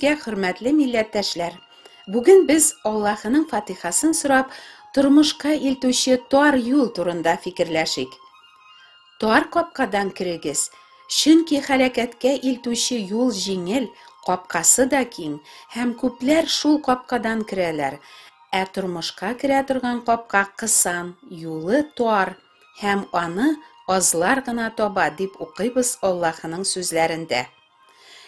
Сезгә, хөрмәтле милләттәшләр! Бүген без Аллаһының фатихасын сорап, тормышка илтүче тар юл турында фикерләшик. Тар капкадан керегез, чөнки хәрәкәткә илтүче юл җиңел, капкасы да киң, һәм күпләр шул капкадан керәләр. Ә тормышка керә торган капка кысан, юлы тар, һәм аны азлар гына таба, дип укыйбыз Аллаһының сүзләрендә.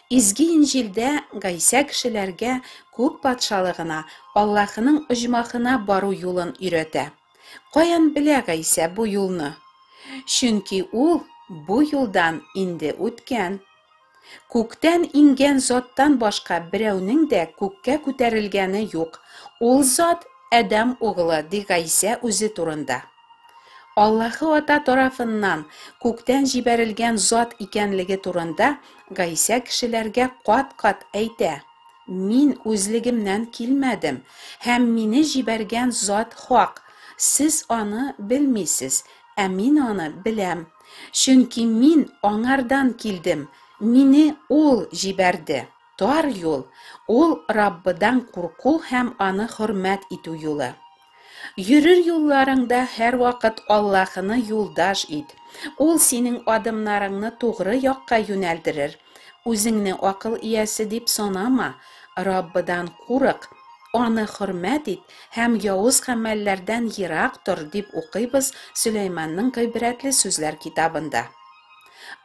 Изге Инҗилдә Гайсә кешеләргә күк патшалыгына, Аллаһының оҗмахына бару юлын өйрәтә. Каян белә Гайсә бу юлны? Чөнки ул бу юлдан инде үткән. Күктән иңгән заттан башка берәүнең дә күккә күтәрелгәне юк. Ул зат Адәм углы, ди Гайсә үзе турында. Аллаһы Ата тарафыннан күктән җибәрелгән зат икәнлеге турында Гайсә кешеләргә кат-кат әйтә. Мин үзлегемнән килмәдем, һәм мине җибәргән зат хак. Сез аны белмисез, ә мин аны беләм. Чөнки мин аңардан килдем, мине ул җибәрде. Тар юл, ул Раббыдан курку һәм аны хөрмәт итү юлы. Йөрер юлларыңда һәрвакыт Аллаһыны юлдаш ит. Ул синең адымнарыңны тугры якка юнәлдерер. Үзеңне акыл иясе дип санама, Раббыдан курык, аны хөрмәт ит һәм явыз гамәлләрдән ерак тор, дип укыйбыз Сөләйманның гыйбрәтле сүзләр китабында.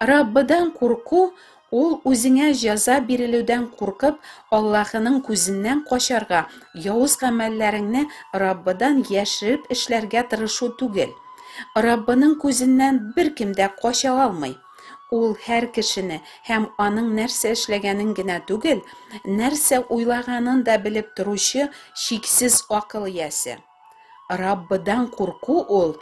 Раббыдан курку Ул үзеңә җәза бирелүдән куркып, Аллаһының күзеннән качарга, явыз гамәлләреңне Раббыдан яшереп эшләргә тырышу түгел. Раббының күзеннән беркем дә кача алмый. Ул һәр кешене һәм аның нәрсә эшләгәнен генә түгел, нәрсә уйлаганын да белеп торучы чиксез акыл иясе. Раббыдан курку ул,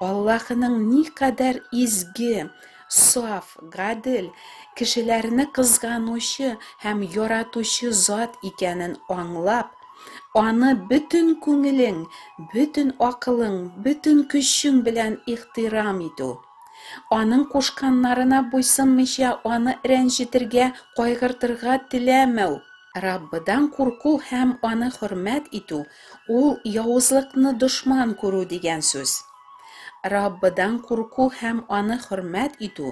Аллаһының никадәр изге, саф, гадел, кешеләрне кызганучы һәм яратучы зат икәнен аңлап, аны бөтен күңелең, бөтен акылың, бөтен көчең белән ихтирам итү. Аның кушканнарына буйсынмыйча аны рәнҗетергә, кайгыртырга теләмәү. Раббыдан курку һәм аны хөрмәт итү, ул явызлыкны дошман күрү дигән сүз. Раббыдан курку һәм аны хөрмәт итү,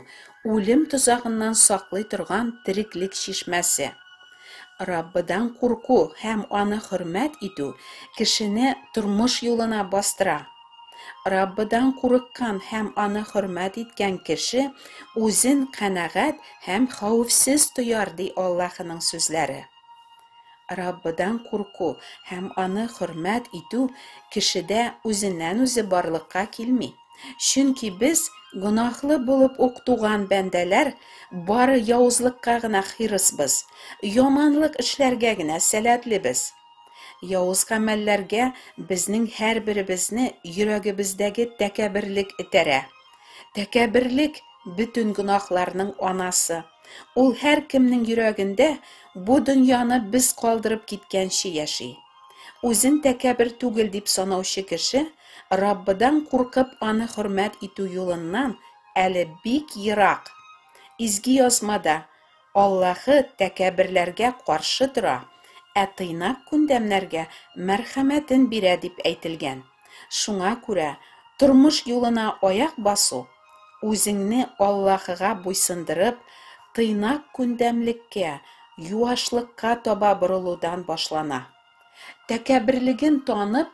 үлем тозагыннан саклый торган тереклек чишмәсе. Раббыдан курку һәм аны хөрмәт итү кешене тормыш юлына бастыра. Раббыдан курыккан һәм аны хөрмәт иткән кеше үзен канәгать һәм хәвефсез тояр, ди Аллаһының сүзләре. Раббыдан курку һәм аны хөрмәт итү кешедә үзеннән-үзе барлыкка килми. Чөнки без, гөнаһлы булып ук туган бәндәләр, бары явызлыкка гына хирысбыз, яманлык эшләргә генә сәләтлебез. Явыз гамәлләргә безнең һәрберебезне йөрәгебездәге тәкәбберлек этәрә. Тәкәбберлек, бөтен гөнаһларның анасы. Ул һәркемнең йөрәгендә бу дөньяны без калдырып киткәнче яши. Үзен тәкәббер түгел дип санаучы кеше Раббыдан куркып аны хөрмәт итү юлыннан әле бик ерак. Изге Язмада, Аллаһы тәкәбберләргә каршы тора, ә тыйнак күндәмнәргә мәрхәмәтен бирә дип әйтелгән. Шуңа күрә тормыш юлына аяк басу, үзеңне Аллаһыга буйсындырып, тыйнак күндәмлеккә, юашлыкка таба борылудан башлана. Тәкәбберлеген танып,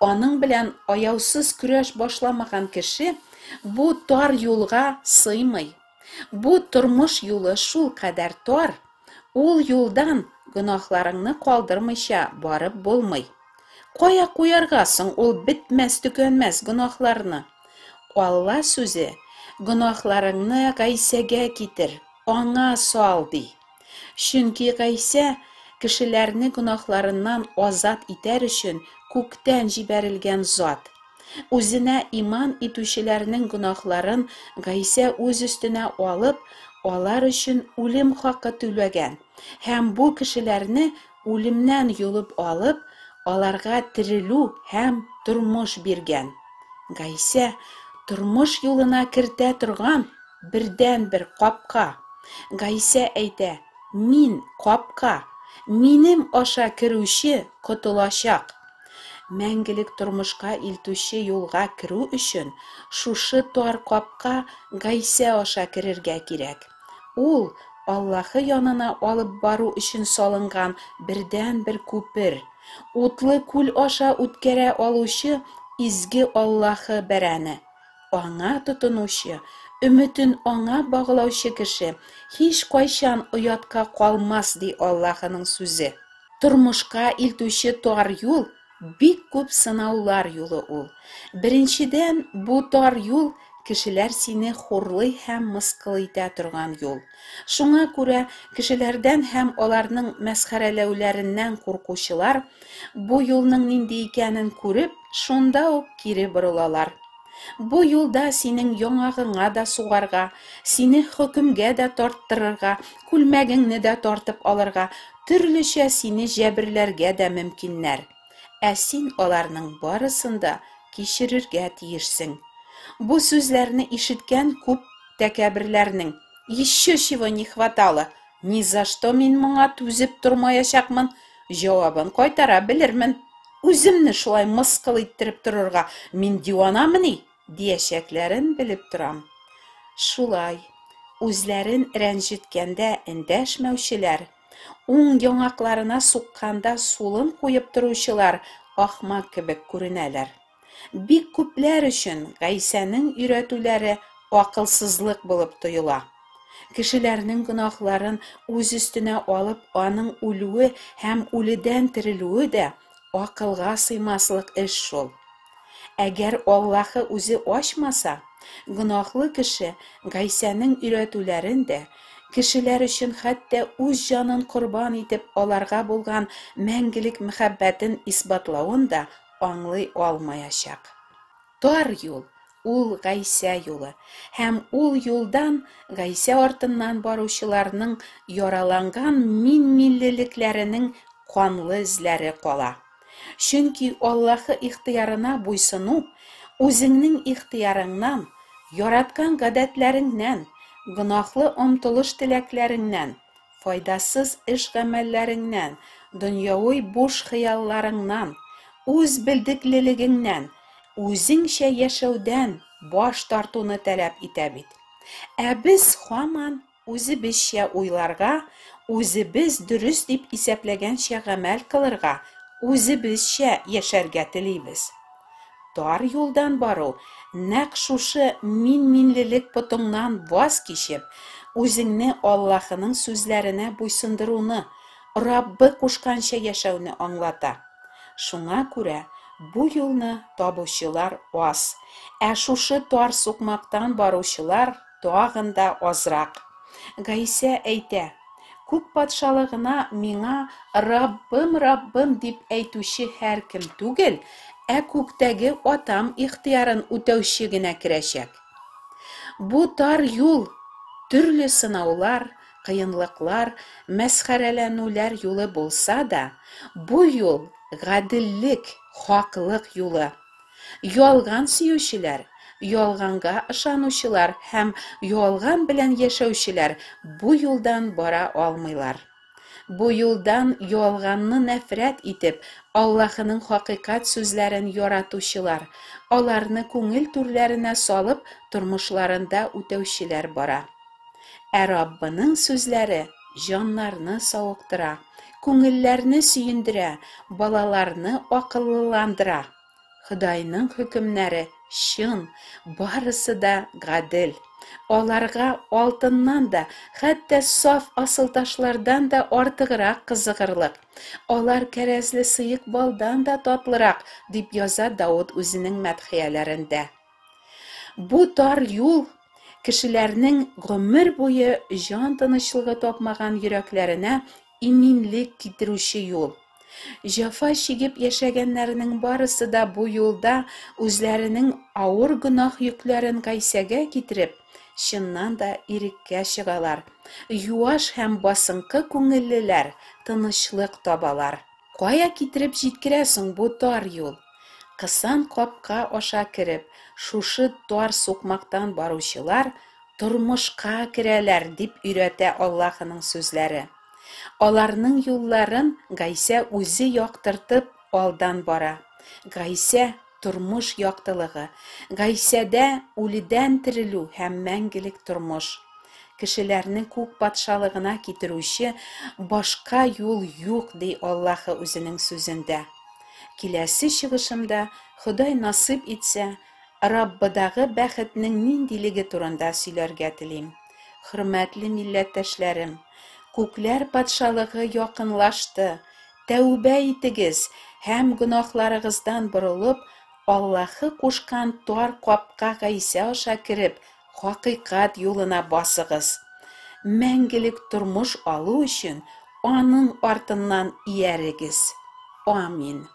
аның белән аяусыз көрәш башламаган кеше бу тар юлга сыймый. Бу тормыш юлы шулкадәр тар, ул юлдан гөнаһларыңны калдырмыйча барып булмый. Кая куярга соң ул бетмәс-төкәнмәс гөнаһларны? Алла сүзе, гөнаһларыңны Гайсәгә китер, аңа сал, ди. Чөнки Гайсә кешеләрне гөнаһларыннан азат итәр өчен күктән җибәрелгән зат. Үзенә иман итүчеләрнең гөнаһларын Гайсә үз өстенә алып, алар өчен үлем хакы түләгән һәм бу кешеләрне үлемнән йолып алып, аларга терелү һәм тормыш биргән. Гайсә, тормыш юлына кертә торган бердәнбер капка. Гайсә әйтә, Мин, капка. Минем аша керүче котылачак. Мәңгелек тормышка илтүче юлга керү өчен шушы тар капка Гайсә аша керергә кирәк. Ул, Аллаһы янына алып бару өчен салынган бердәнбер күпер, утлы күл аша үткәрә алучы изге Аллаһы бәрәне. Аңа тотынучы, өметен аңа баглаучы кеше һичкайчан оятка калмас, ди Аллаһының сүзе. Тормышка илтүче тар юл бик күп сынаулар юлы ул. Беренчедән, бу тар юл кешеләр сине хурлый һәм мыскыл итә торган юл. Шуңа күрә кешеләрдән һәм аларның мәсхәрәләүләреннән куркучылар бу юлның нинди икәнен күреп, шунда ук кире борылалар. Бу юлда синең яңагыңа да сугарга, сине хөкемгә дә тарттырырга, күлмәгеңне дә тартып алырга, төрлечә сине җәберләргә дә мөмкиннәр. Ә син аларның барысын да кичерергә тиешсең. Бу сүзләрне ишеткән күп тәкәбберләрнең, Еще чего не хватало! Ни за что мин моңа түзеп тормаячакмын, җавабын кайтара белермен. Үземне шулай мыскыл иттереп торырга мин диванамыни? диячәкләрен белеп торам. Шулай, үзләрен рәнҗеткәндә эндәшмәүчеләр, уң яңакларына сукканда сулын куеп торучылар ахмак кебек күренәләр. Бик күпләр өчен Гайсәнең өйрәтүләре акылсызлык булып тоела. Кешеләрнең гөнаһларын үз өстенә алып аның үлүе һәм үледән терелүе дә акылга сыймаслык эш шул. Әгәр Аллаһы үзе ачмаса, гөнаһлы кеше Гайсәнең өйрәтүләрен дә, кешеләр өчен хәтта үз җанын корбан итеп аларга булган мәңгелек мәхәббәтен исбатлавын да аңлый алмаячак. Тар юл, ул Гайсә юлы, һәм ул юлдан Гайсә артыннан баручыларның яраланган мин-миллелекләренең канлы эзләре кала. Чөнки Аллаһы ихтыярына буйсыну үзеңнең ихтыярыңнан, яраткан гадәтләреңнән, гөнаһлы омтылыш-теләкләреңнән, файдасыз эш-гамәлләреңнән, дөньяви буш хыялларыңнан, үз белдеклелегеңнән, үзеңчә яшәүдән баш тартуны таләп итә бит. Ә без һаман үзебезчә уйларга, үзебез дөрес дип исәпләгәнчә гамәл кылырга, үзебезчә яшәргә телибез. Тар юлдан бару, нәкъ шушы мин-минлелек потыңнан ваз кичеп, үзеңне Аллаһының сүзләренә буйсындыруны, Раббы кушканча яшәүне аңлата. Шуңа күрә бу юлны табучылар аз, ә шушы тар сукмактан баручылар тагын да азрак. Гайсә әйтә, Күк патшалыгына миңа Раббым, Раббым дип әйтүче һәркем түгел, ә күктәге Атам ихтыярын үтәүче генә керәчәк. Бу тар юл, төрле сынаулар, кыенлыклар, мәсхәрәләнүләр юлы булса да, бу юл, гаделлек, хаклык юлы. Ялган сөючеләр, ялганга ышанучылар һәм ялган белән яшәүчеләр бу юлдан бара алмыйлар. Бу юлдан ялганны нәфрәт итеп, Аллаһының хакыйкать сүзләрен яратучылар, аларны күңел түрләренә салып, тормышларында үтәүчеләр бара. Ә Раббының сүзләре җаннарны савыктыра, күңелләрне сөендерә, балаларны акыллыландыра. Ходайның хөкемнәре чын, барысы да гадел. Аларга алтыннан да, хәтта саф асылташлардан да артыграк кызыгырлык. Алар кәрәзле сыек балдан да татлырак, дип яза Давыт үзенең мәдхияләрендә. Бу тар юл кешеләрнең гомер буе җан тынычлыгы тапмаган йөрәкләренә иминлек китерүче юл. Җәфа чигеп яшәгәннәрнең барысы да бу юлда үзләренең авыр гөнаһ йөкләрен Гайсәгә китереп, чыннан да иреккә чыгалар. Юаш һәм басынкы күңеллеләр тынычлык табалар. Кая китереп җиткерә соң бу тар юл? Кысан капка аша кереп, шушы тар сукмактан баручылар тормышка керәләр, дип өйрәтә Аллаһының сүзләре. Аларның юлларын Гайсә үзе яктыртып алдан бара. Гайсә, тормыш яктылыгы. Гайсәдә үледән терелү һәм мәңгелек тормыш. Кешеләрне күк патшалыгына китерүче башка юл юк, ди Аллаһы үзенең сүзендә. Киләсе чыгышымда, Ходай насыйп итсә, Раббыдагы бәхетнең ниндилеге турында сөйләргә телим. Хөрмәтле милләттәшләрем, күкләр патшалыгы якынлашты. Тәүбә итегез һәм гөнаһларыгыздан борылып, Аллаһы кушкан тар капка Гайсә аша кереп, хакыйкать юлына басыгыз. Мәңгелек тормыш алу өчен аның артыннан иярегез. Амин.